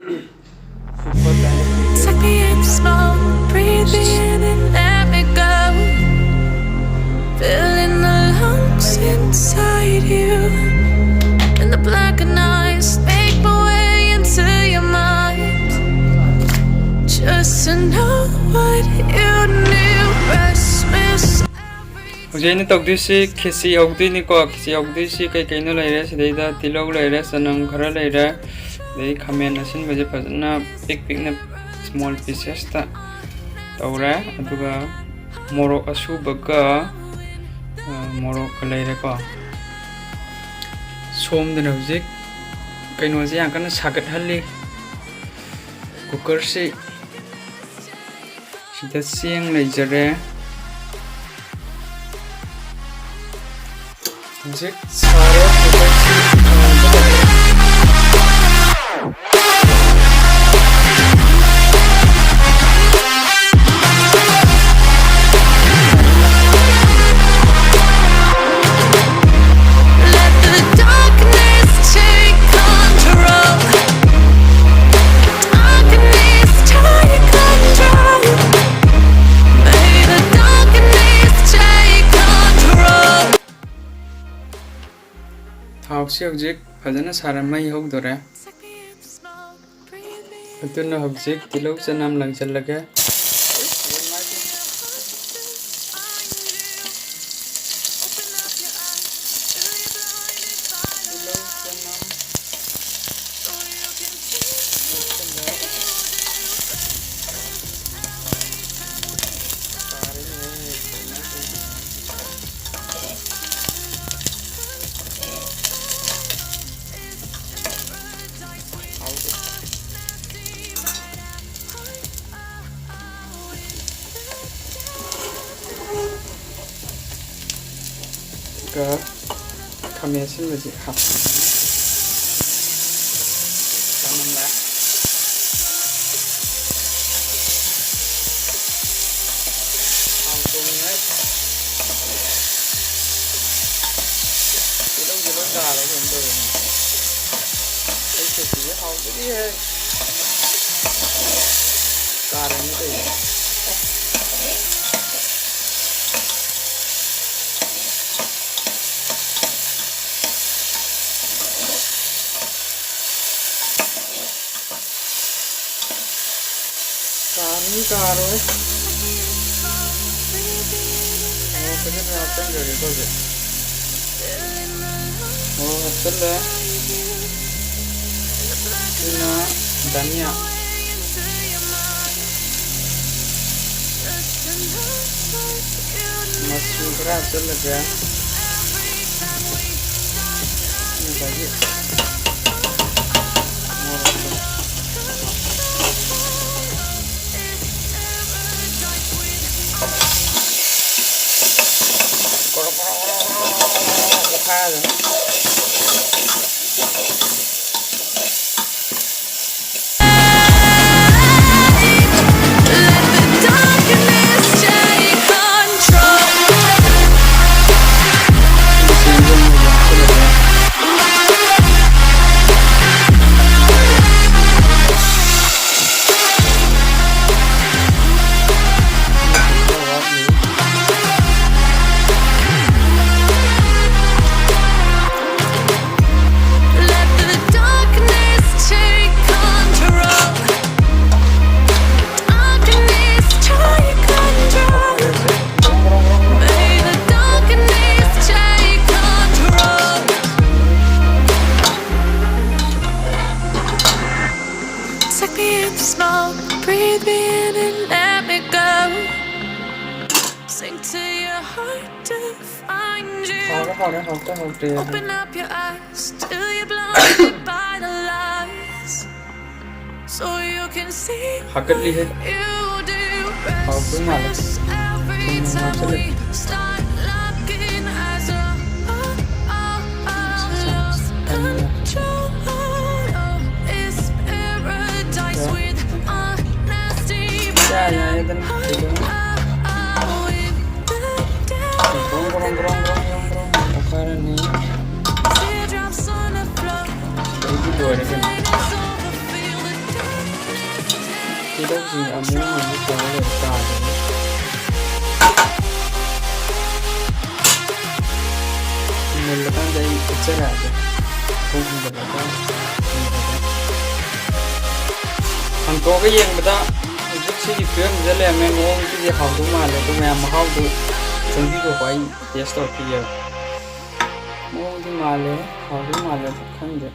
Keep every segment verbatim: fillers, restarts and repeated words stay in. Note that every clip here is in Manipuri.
Suck me in, smoke, breathe me in and let me go. Feeling the lungs inside you, and the blackened eyes make my way into your mind. Just to know what you knew, restless. Hꯧꯖꯤꯛ ꯑꯩꯅ ꯇꯧꯗꯣꯏꯁꯤ ꯈꯦꯆꯤ ꯍꯧꯗꯣꯏꯅꯤꯀꯣ꯫ ꯈꯦꯆꯤ ꯍꯧꯗꯣꯏꯁꯤ ꯀꯩ ꯀꯩꯅꯣ ꯂꯩꯔꯦ꯫ ꯁꯤꯗꯩꯗ ꯇꯤꯜꯍꯧ ꯂꯩꯔꯦ, ꯆꯅꯝ ꯈꯔ ꯂꯩꯔꯦ, ꯑꯗꯩ ꯈꯥꯃꯦꯟ ꯑꯁꯤꯟꯕꯁꯦ ꯐꯖꯅ ꯄꯤꯛ ꯄꯤꯛꯅ small piecesꯇ ꯇꯧꯔꯦ꯫ ꯑꯗꯨꯒ ꯃꯣꯔꯣꯛ ꯑꯁꯨꯕꯒ, ꯑ, ꯃꯣꯔꯣꯛꯀ ꯂꯩꯔꯦꯀꯣ꯫ ꯁꯣꯝꯗꯅ ꯍꯧꯖꯤꯛ ꯀꯩꯅꯣꯁꯦ ꯌꯥꯝ ꯀꯟꯅ ꯁꯥꯒꯠꯍꯜꯂꯤ꯫ Cookerꯁꯤ ꯁꯤꯗ ꯆꯦꯡ ꯂꯩꯖꯔꯦ꯫ ꯍꯧꯖꯤꯛ ꯁꯥꯔꯦ꯫ Let the darkness take control. Darkness take control. May the darkness take control. ꯊꯥꯎꯁꯤ ꯍꯧꯖꯤꯛ ꯐꯖꯅ ꯁꯥꯔ ꯃꯩ ꯍꯧꯗꯣꯔꯦ꯫ ꯑꯗꯨꯅ ꯍꯧꯖꯤꯛ ꯇꯤꯜꯍꯧ ꯆꯅꯝ ꯂꯪꯁꯤꯜꯂꯒꯦ꯫ ꯇꯤꯜꯍꯧ ꯆꯅꯝ ꯂꯪꯁꯤꯜꯂꯦ꯫ ꯁꯥꯔꯦꯅꯦ꯫ ꯑꯗꯨꯒ ꯈꯥꯃꯦꯟ ꯑꯁꯤꯟꯕꯁꯤ ꯍꯥꯞꯄ꯫ ꯆꯥꯃꯝꯂꯦ꯫ ꯍꯥꯎ ꯊꯣꯡꯉꯤꯉꯩ ꯇꯤꯜꯍꯧꯁꯦ ꯂꯣꯏ ꯀꯥꯔꯦ, ꯀꯩꯅꯣ ꯇꯧꯔꯦ꯫ ꯑꯩ ꯈꯦꯆꯤꯁꯦ ꯍꯥꯎꯗꯣꯔꯤꯍꯦ꯫ ꯀꯥꯔꯅꯤ ꯀꯥꯔꯣꯏ꯫ ꯃꯣꯔꯣꯛ ꯐꯖꯅ ꯍꯥꯞꯆꯤꯟꯈ꯭ꯔꯒꯦꯀꯣ ꯍꯧꯖꯤꯛ꯫ ꯃꯣꯔꯣꯛ ꯍꯥꯞꯆꯤꯜꯂꯦ꯫ ꯁꯤꯅ ꯙꯅꯤꯌꯥ꯫ ꯃꯆꯨ ꯈꯔ ꯍꯥꯞꯆꯤꯜꯂꯒꯦ꯫ ꯉꯁꯥꯏꯒꯤ ꯃꯣꯔꯣꯛꯇꯣ꯫ ꯀꯣꯔꯣ ꯀꯣꯔꯣ ꯀꯣꯔꯣ ꯀꯣꯔꯣ ꯑꯣꯠꯈꯥꯏꯔꯒ꯫ Take me in the smoke, breathe me in and let me go. Sink to your heart to find you. ꯍꯥꯎꯔꯦ, ꯍꯥꯎꯔꯦ, ꯍꯥꯎꯇꯦ, ꯍꯥꯎꯇꯦ꯫ Open up your eyes till you're blinded by the lies. So you can see ꯍꯥꯀꯠꯂꯤꯍꯦ꯫ What you do. ꯍꯥꯎꯗꯣꯏ ꯃꯥꯜꯂꯦ꯫ Restless every time we start locking eyes. Oh, oh, oh, lost control. Oh, it's paradise with our nasty ꯌꯥꯏ, ꯌꯥꯏ, ꯑꯗꯨꯝ ꯀꯩꯗꯧꯅꯤ? Teardrops on the floor. ꯑꯩꯗꯤ ꯂꯣꯏꯔꯦ ꯀꯩꯅꯣ꯫ Feel the darkness take ꯇꯤꯜꯍꯧꯁꯤꯡ ꯑꯃꯨꯛ ꯑꯃꯨꯛ ꯇꯧꯔ ꯂꯩꯕ ꯇꯥꯔꯦ꯫ ꯃꯨꯜꯂꯀꯥꯟꯗ ꯑꯩ ꯎꯠꯆꯔꯛꯑꯒꯦ꯫ ꯄꯨꯡ ꯍꯟꯖꯜꯂꯒ ꯌꯦꯡꯉꯒ꯫ ꯍꯥꯡꯇꯣꯛꯑꯒ ꯌꯦꯡꯕꯗ ꯍꯧꯖꯤꯛ ꯁꯤꯒꯤ ꯐꯤꯕꯝꯁꯤꯗ ꯂꯩꯔꯝꯃꯦ꯫ ꯃꯑꯣꯡꯁꯤꯗꯤ ꯍꯥꯎꯗꯧ ꯃꯥꯜꯂꯦ꯫ ꯑꯗꯣ ꯃꯌꯥꯝ ꯃꯍꯥꯎꯗꯣ ꯆꯪꯕꯤꯔꯣꯀꯣ, ꯑꯩ ꯇꯦꯁ ꯇꯧꯔꯛꯈꯤꯒꯦꯕ꯫ ꯃꯑꯣꯡꯗꯤ ꯃꯥꯜꯂꯦ, ꯍꯥꯎꯗꯧ ꯃꯥꯜꯂꯦ, ꯑꯗꯣ ꯈꯪꯗꯦ꯫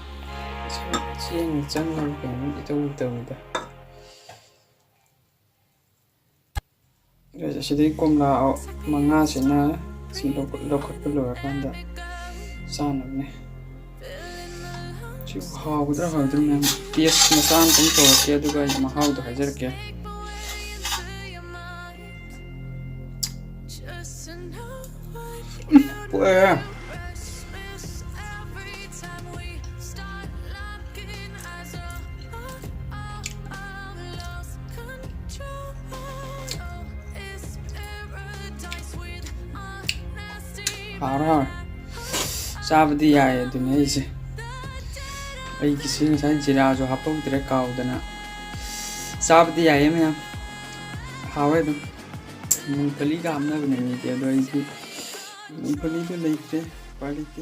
ꯆꯦꯡ ꯆꯪꯉꯕ ꯀꯩꯅꯣ ꯏꯇꯧ ꯇꯧꯏꯗ꯫ ꯑꯁꯤꯗꯩ ꯀꯣꯝꯂꯥ ꯃꯉꯥꯁꯤꯅ ꯁꯤ ꯂꯧꯈꯠ-, ꯂꯧꯈꯠꯄ ꯂꯣꯏꯔꯀꯥꯟꯗ ꯆꯥꯅꯕꯅꯦ꯫ ꯁꯤ ꯍꯥꯎꯒꯗ꯭ꯔꯥ ꯍꯥꯎꯒꯗ꯭ꯔꯥ ꯃꯌꯥꯝ ꯇꯦꯁ ꯃꯆꯥ ꯑꯃꯇꯪ ꯇꯧꯔꯛꯀꯦ, ꯑꯗꯨꯒ ꯑꯩ ꯃꯍꯥꯎꯗꯣ ꯍꯥꯏꯖꯔꯛꯀꯦ꯫ ꯄꯣꯛꯑꯦ꯫ ꯍꯥꯎꯔꯦ, ꯍꯥꯎꯔꯦ꯫ ꯆꯥꯕꯗꯤ ꯌꯥꯏ ꯑꯗꯨꯅꯦ ꯑꯩꯁꯦ꯫ ꯑꯩꯒꯤꯁꯤ ꯉꯁꯥꯏ ꯖꯤꯔꯥꯁꯨ ꯍꯥꯞꯄꯧꯗ꯭ꯔꯦ ꯀꯥꯎꯗꯅ꯫ ꯆꯥꯕꯗꯤ ꯌꯥꯏꯌꯦ ꯃꯌꯥꯝ꯫ ꯍꯥꯎꯋꯦ ꯑꯗꯨꯝ꯫ ꯃꯨꯡꯐꯂꯤꯒ ꯍꯥꯞꯅꯕꯅꯦ ꯃꯤꯗꯤ, ꯑꯗꯣ ꯑꯩꯗꯤ ꯃꯨꯡꯐꯂꯤꯗꯣ ꯂꯩꯇ꯭ꯔꯦ, ꯎꯄꯥꯏ ꯂꯩꯇꯦ꯫